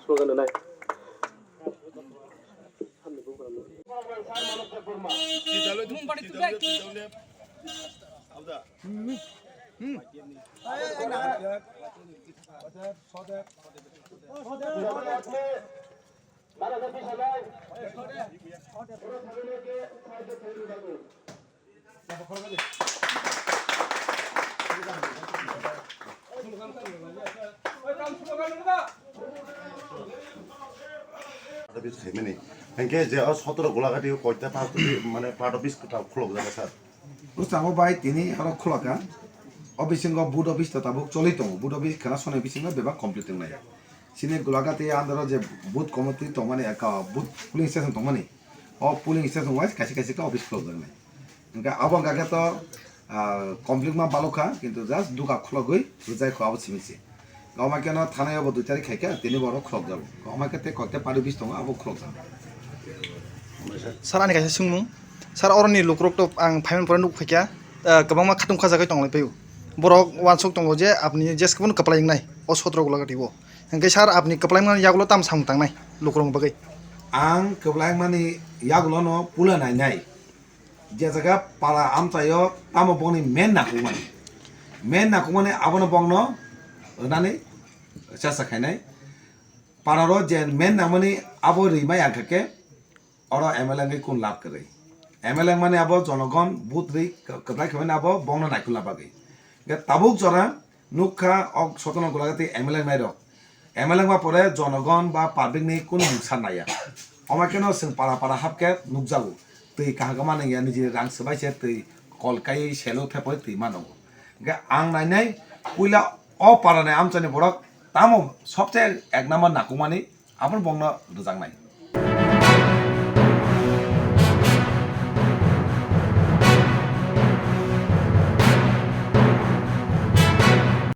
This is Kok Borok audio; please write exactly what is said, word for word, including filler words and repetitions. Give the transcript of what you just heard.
Program nai. Hingke je o sotoro Golaghati o koita part office, mane part office kwtal khulok jaga sir. Bwskango bai tini oro khulaka. O bisingo booth office to tabuk choli tongo. Booth office khana sonai bisingo bebak complete wngnai. Chini Golaghati under o je booth committee tongmani, aka booth polling station tongmani. O polling station wise kaisa kaisa khe office khulok jaknai. Hingke abo hingka khe to, ah, complete ma balok kha, kintu just duka khulogwi rwjai kho abo simi se. Gama keno thanai obo dui tarik khai kha, tini borok khulok jago. Gama khe tei kok tei pari bis tongo, abo khulok jago. Sir, ani kaisa swngmung. Sir, oroni lukurok to ang phaimani pore nuk phaikha, ah, kwbangma khatung khajagwi tonglai paio. Borok wansuk tongo je apni jeskhe bono kwplai wngnai, o sotro Golaghati o. Hingke sir, apni kwplai mani yagulo tam samung tangnai lukurok bagwi. Ang kwplai mani yagulo no pula nainai. Je jaga para amchaio tamo bongni main nakukmani. Main nakukmani abono bongno rwnani chesta khainai. Pararo je main nangmani abo rimai angkha khe oro M L A wngwi kun lab kwrwi. M L A wngmani abo jonogon vote rwi kwplai khaimani abo bongno naikolna bagwi. Hingkhe tabuk jora nukha ok Sotona Golaghati M L A wngnairok. M L A wngma pore jonogon ba public ni kunu mungsa naiya. Omo kheno chwng para para hapkhe nukjago. Twi kaham khe manwi ya niji rang swbai se twi kol kai selo thepoi twi mano. Hingkhe ang nainai puila o para ni amchaini borok tamo sobse ek number nakukmani aboni bongno rwjaknai.